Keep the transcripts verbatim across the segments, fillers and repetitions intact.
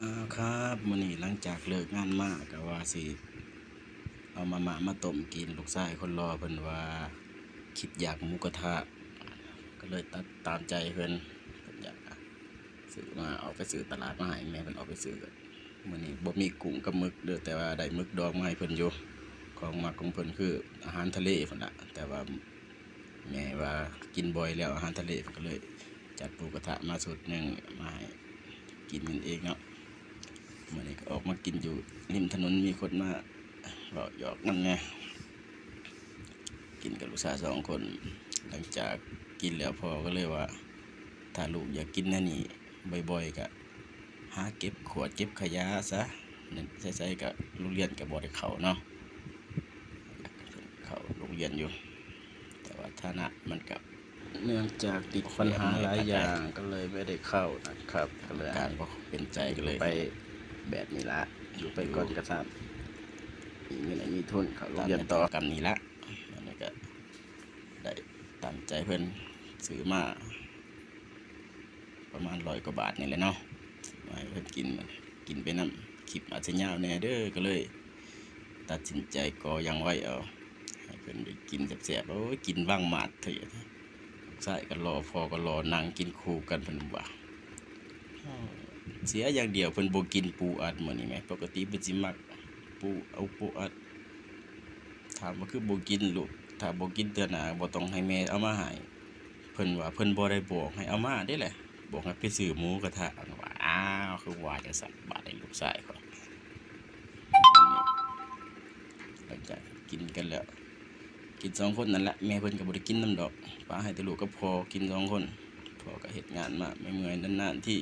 อ้าวครับ มื้อนี้หลังจากเลิกงานมาก็ว่าสิเอามาม่ามาต้มกิน ลูกชายคนหล่อเพิ่นว่าคิดอยากหมูกระทะ ก็เลยตัดตามใจเพิ่น เพิ่นอยากซื้อมา ออกไปซื้อตลาดมาให้ แม่เพิ่นออกไปซื้อ มื้อนี้บ่มีกุ้งกับหมึกเด้อ แต่ว่าได้หมึกดองมาให้เพิ่นอยู่ ของมักของเพิ่นคืออาหารทะเลพุ้นล่ะ แต่ว่าแม่ว่ากินบ่อยแล้วอาหารทะเล เพิ่นก็เลยจัดหมูกระทะมาชุดหนึ่งมาให้กินกันเองเนาะ มื้อนี้ก็ออกมากินอยู่ริมถนน มีคนมาเว้าหยอกนำแหน่ กินกับลูกสาวสองคน หลังจากกินแล้วพ่อก็เลยว่า ถ้าลูกอยากกินแนวนี้บ่อยๆ ก็หาเก็บขวดเก็บขยะซะ ใสๆ ก็โรงเรียนก็บ่ได้เข้าเนาะ เข้าโรงเรียนอยู่ แต่ว่าฐานะมันก็ เนื่องจากติดปัญหาหลายอย่างก็เลยไม่ได้เข้านะครับ ก็เลยการบ่เป็นใจก็เลยไปแบบนี้ละ อยู่ไปก่อนก็ตาม มีเงินมีทุนเข้าโรงเรียนต่อ กำนี้ละ อันนี้ก็ได้ตามใจเพิ่นซื้อมา ประมาณร้อยกว่าบาทนี่แหละเนาะ ซื้อมาให้เพิ่นกิน กินไปนำ คลิปอาจจะยาวแหน่เด้อ ก็เลยตัดสินใจก่ออย่างไวเอา ให้เพิ่นได้กินแซ่บๆ โอ้ย กินว่างหมาดเถอะ ลูกชายก็หล่อ พ่อก็หล่อ นั่งกินคู่กัน เพิ่นว่า เสียอย่างเดียวเพิ่นบ่กินปูอัดมื้อนี้แหม ปกติเพิ่นสิมักปู เอาปูอัด ถามว่าคือบ่กินลูก ถ้าบ่กินเทื่อหน้าบ่ต้องให้แม่เอามาให้ เพิ่นว่าเพิ่นบ่ได้บอกให้เอามาเด้แหละ บอกให้ไปซื้อหมูกระทะ ว่า อ้าว คือว่าจั่งซั้น บาดนี้ลูกชายข้อย หลังจากกินกันแล้ว กินสองคนนั่นแหละ แม่เพิ่นก็บ่ได้กินนำดอก ปะให้แต่ลูกกับพ่อกินสองคน พ่อก็เฮ็ดงานมาเมื่อยๆ นานๆ ที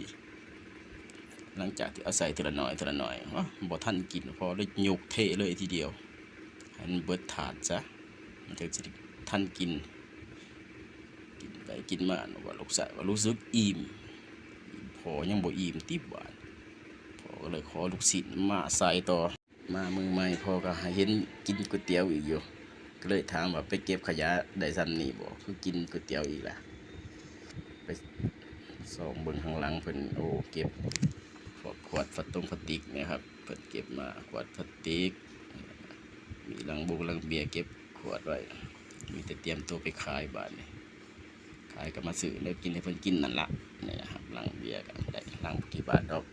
หลังจากที่เอาใส่ทีละน้อย ทีละน้อย ฮะ บ่ทันกิน พ่อเลยยกเทเลยทีเดียว ให้มันเบิดถาดซะ มันจั่งสิทันกิน กินไปกินมา ว่าลูกชายว่ารู้สึกอิ่ม พ่อยังบ่อิ่มติบาด พ่อก็เลยขอลูกชิ้นมาใส่ต่อ มามื้อใหม่พ่อก็ให้เห็นกินก๋วยเตี๋ยวอีกอยู่ ก็เลยถามว่าไปเก็บขยะได้ส่ำนี้บ่ คือกินก๋วยเตี๋ยวอีกล่ะ ไปส่องเบิ่งข้างหลังเพิ่น โอ้ เก็บพวกขวดพลาสตงพลาสติกนะครับ เพิ่นเก็บมาขวดพลาสติก มีลังบงลังเบียร์เก็บขวดไว้ มีแต่เตรียมตัวไปขายบาดนี้ ขายก็มาซื้อแนวกินให้เพิ่นกินนั่นละ นี่นะครับ ลังเบียร์ก็ได้ลังบ่กี่บาทดอก